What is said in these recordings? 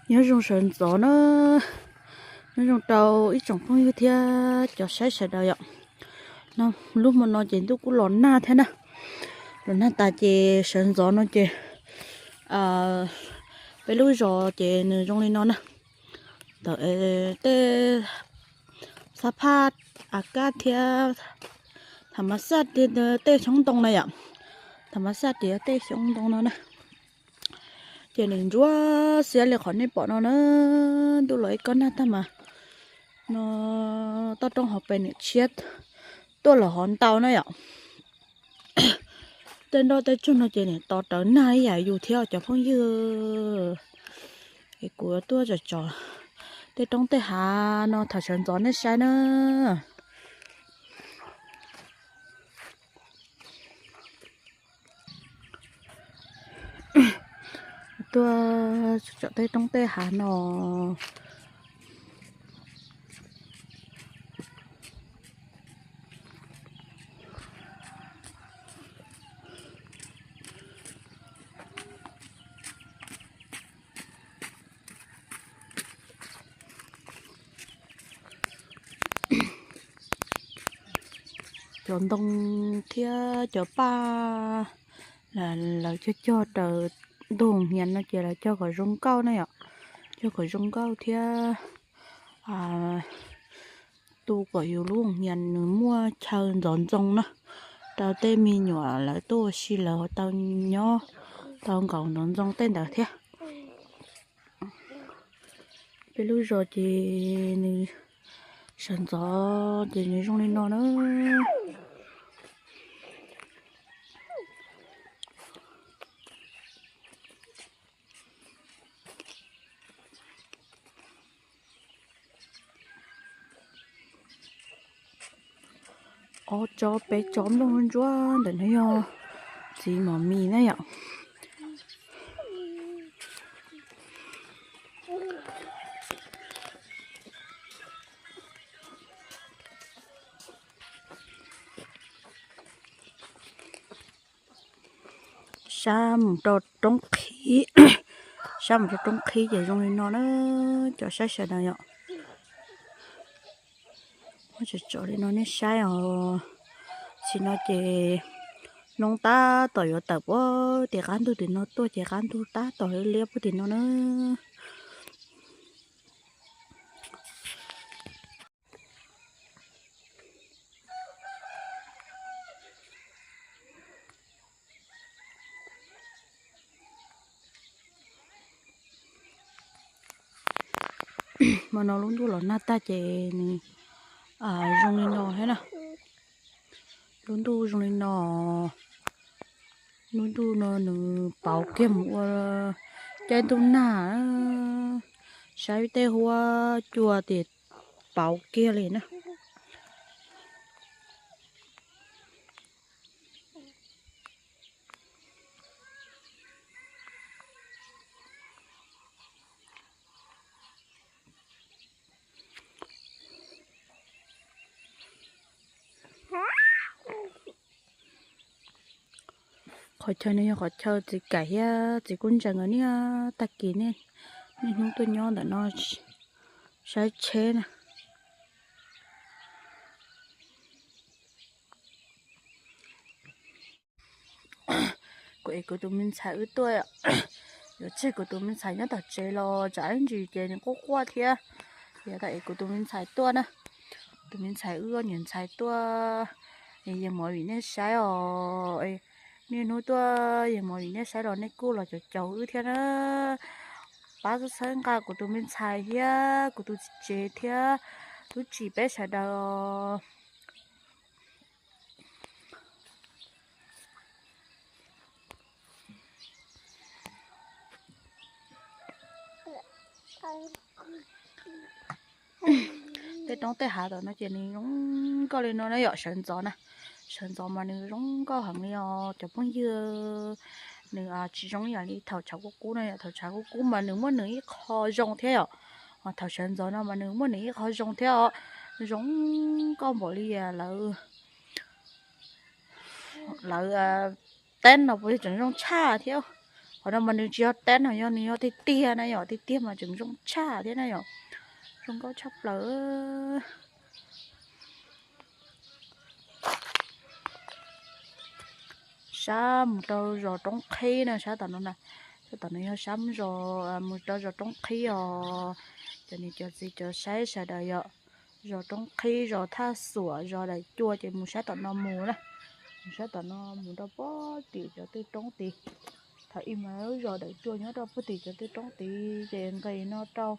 Nyob zoo sawv ntxov na, nyob zoo rau ib tsoom phooj ywg thiab cov saib sawv daws yom. Lub hmo no ces ntuj kuj los nag thiab na, los nag tas ces sawv ntxov no ces peb lub zos ces nws zoo li no na. Ntawm tej xab phaj a kab thiab tham mas xaj tej xyoob ntoo na yom, tham mas xaj tias tej xyoob ntoo no na. Ces nws ntsuab xiab li qhov nej pom no na, ntuj los ib kob nag tag mas no toj roob hauv pes niam tshiab tuaj los hov ntau na yom. Tej nroj tej tsuag no ces niam tos rawv nag ib yam yus thiab cov phooj ywg. Es kuv yuav tuaj tsom tsom tej roob tej hav no thaum sawv ntxov nej saib na. Tuaj tsom tej roob tej hav no. Cov ntoo thiab cov paj lawv cog cog raws ntug hoos hias no ces lawv cog kom zoo nkauj na yom, cog kom zoo nkauj thiab tu kom yus lub hoos hias nws muaj chaw ntxov ntxoo na, rau tej me nyuam lawv tuaj ua si lawv tau nyob tau nkaum ntxov ntxoo tej ntawd thiab. Peb lub zos ces nws sawv ntxov ces nws zoo li no na. Ob tsob peb tsob nplooj ntsuab ntawm no yog txiv mos mis na yom. Sab mus rau roob qhib, sab mus rau roob qhib ces zoo li no na, cov saib sawv daws yom. Muab tsom tsom li no nej saib os. Tam sim no ces hnub tab tom yuav tawm puag tim qab ntug tim no tuaj ces qab ntug tab tom liab liab puag tim no na. Hmo no lub ntuj los nag tag ces nws zoo li no thiab na. Lub ntuj zoo li no, lub ntuj no nws pauv kiag mus ua caij ntuj nag, saib tej huab cua ces pauv kiag li na. Qhov chaw no yog qhov chaw txiv Kaim thiab txiv Kub Ntsees nkawd niaj tag kis niaj hnub tuaj nyob ntawm no saib tsheb na. Kuv es kuv tus me ntxhais wb tuaj, yuav tseg kuv tus me ntxhais nyob tom tsev los tsam ib ntsis ces nws quaj quaj thiab. Yog tas es kuv tus me ntxhais tuaj na, tus me ntxhais wb niam ntxhais tuaj, yeej mus vim nej saib os. Niaj hnub tuaj yeej mus vim nej saib los nej kuj los caum caum wb thiab na. Pab txhawb nqa kuv tus me ntxhais thiab kuv tus txiv tsev thiab tub tsim peb sawv daws. Tej roob tej hav tom no ces nws zoo nkauj li no na yom, sawv ntxov na. Sawv ntxov mas nws zoo nkauj heev li os cov phooj ywg. Nws tsis zoo ib yam li thaum tshav kub kub na yom, thaum tshav kub kub mas nws muaj nws ib qho zoo thiab yom. Thaum sawv ntxov no mas nws muaj nws ib qho zoo thiab os. Zoo nkauj npaum li lawv, lawv teeb no puas tseem zoo tshaj thiab. Qhov no mas nws tsis yog tab no, yog nws yog tiag tiag na yom, tiag tiag mas tseem zoo tshaj thiab na yom, zoo nkauj tshaj plaws. Sab mus rau zos Roob Qhib na, sab tom no na, sab tom no yog sab mus rau zos Roob Qhib os. Cov niam cov txiv cov saib sawv daws yom, zos Roob Qhib, zos Thaj Xuam, zos Daim Cua ces mus sab tom no mus na, mus sab tom no mus rau puag tim cov twj roob tid. Thaum ub mas lub zos Daim Cua nyob rau puag tim cov twj roob tid ces nqis no rau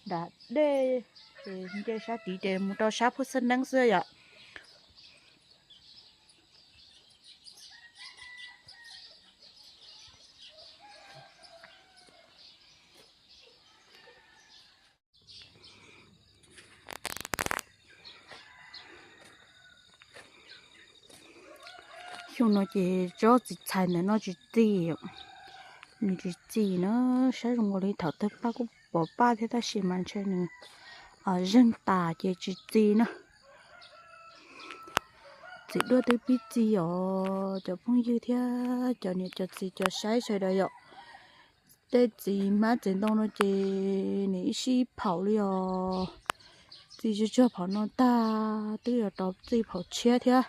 nram dej, ces nce sab tid ces mus rau sab Phuj Xab Neeb xwb yom. Xyoo no ces tsob txiv txhais ntawm no tsis txi, nws tsis txi na, saib zoo nkaus li thaum tawg paj kuj pom paj thiab tab sis mas ntshe nws zeeg tas ces tsis txi na. Txiv duaj twb pib txi os cov phooj ywg thiab cov niam cov txiv cov saib sawv daws yom. Tej txiv hmab txiv ntoo no ces nws ib sij phaum li os. Txi tsuag tsuag phaum no tag twb yuav rov txi phaum tshiab thiab.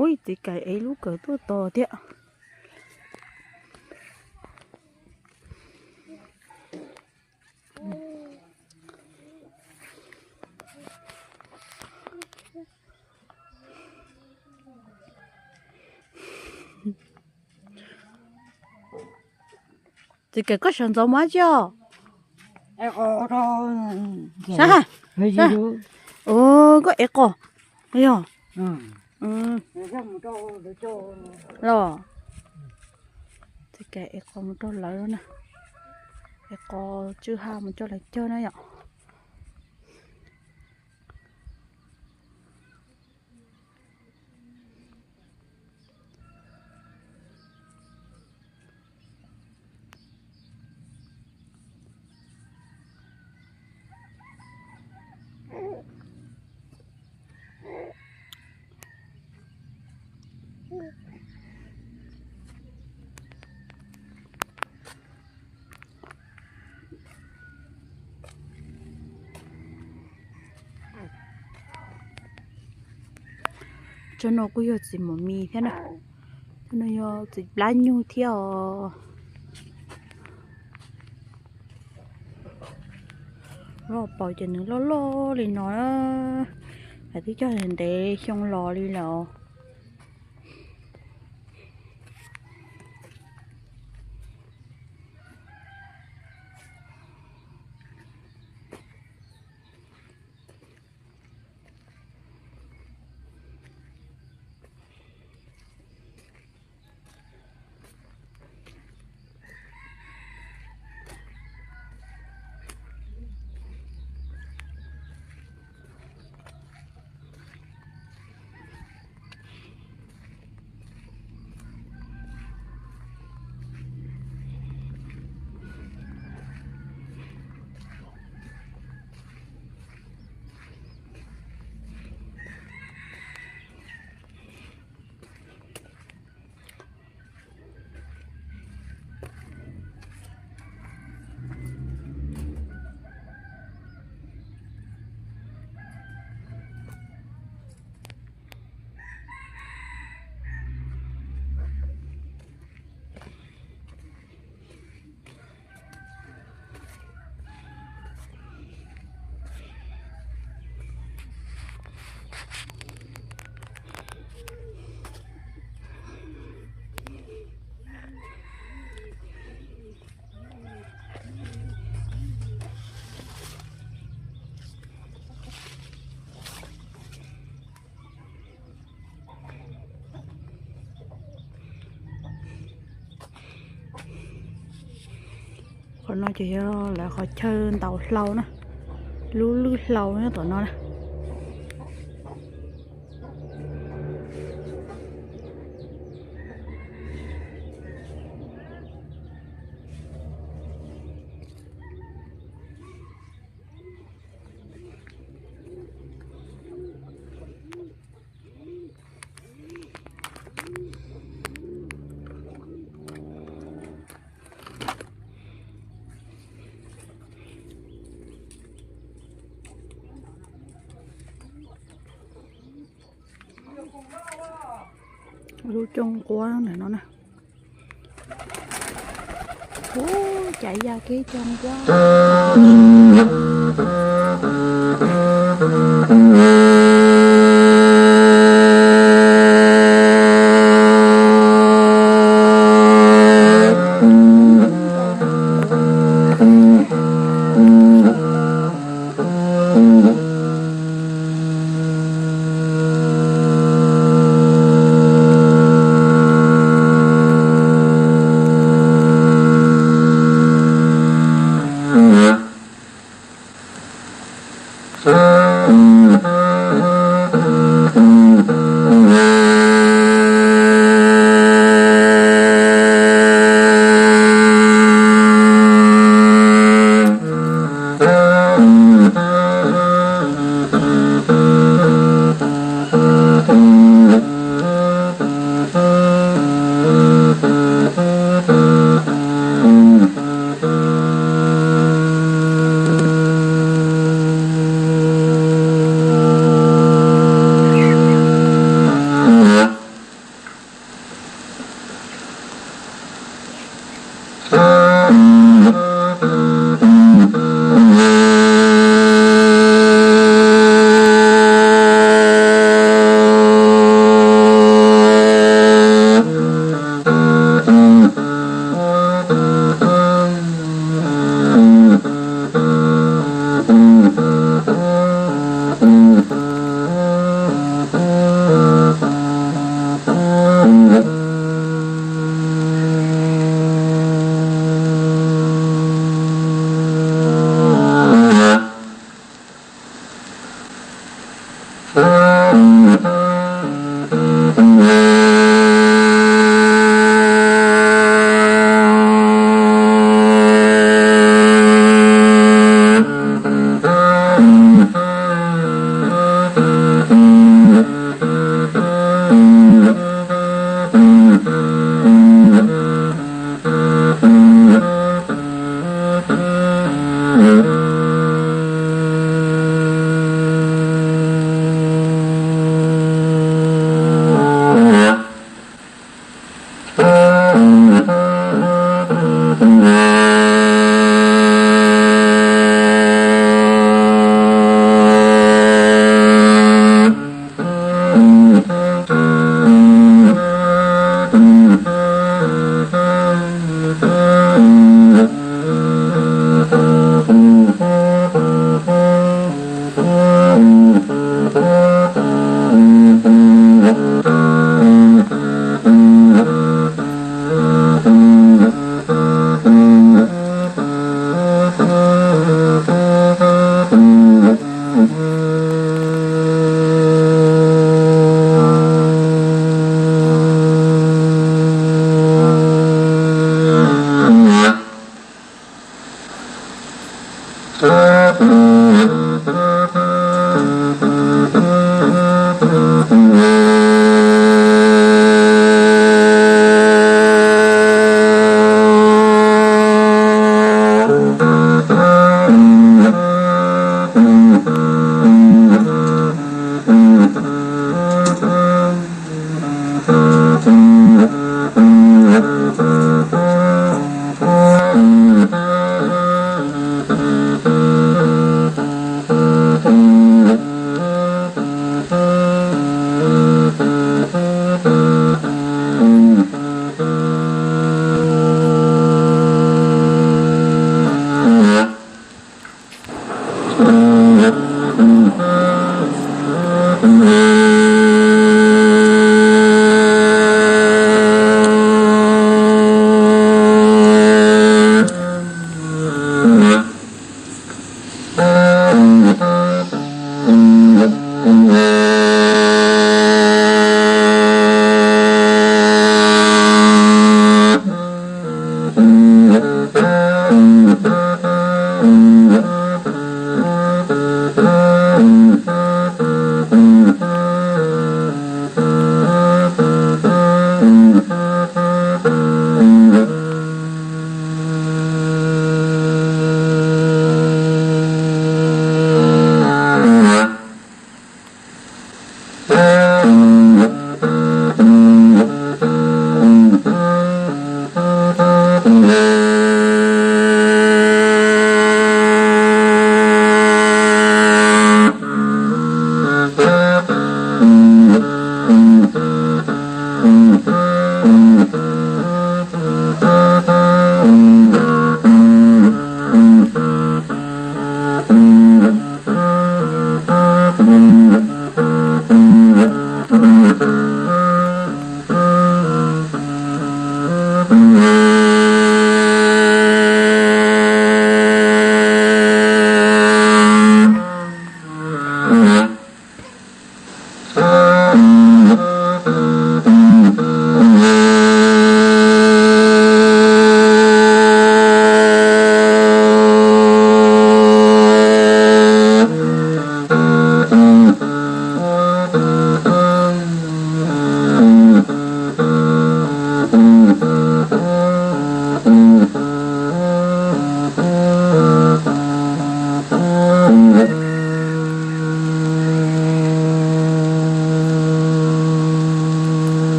Ui, txiv kais ev lub kawm tuaj tos thiab. Txiv kais koj sawv ntxov mas tsi os? Sab, koj ev qos yog los? Txiv kais ev qos mus rau lawv na, ev qos tswj haj mus rau lawv cog na yom. Tsob no kuj yog txiv mom mis thiab na. Tsob no yog txiv plab nyuj thiab os. Loj paus ces nws loj loj li no na. Lawv twb cog ntev xyoo los li lawm. Tom no ces yog lawv qhov chaw ntaus hlau na, lub lwj hlau nyob tom no na. Lub cooj nquab ntawm no na. Ub, cav ya kev cooj nquab.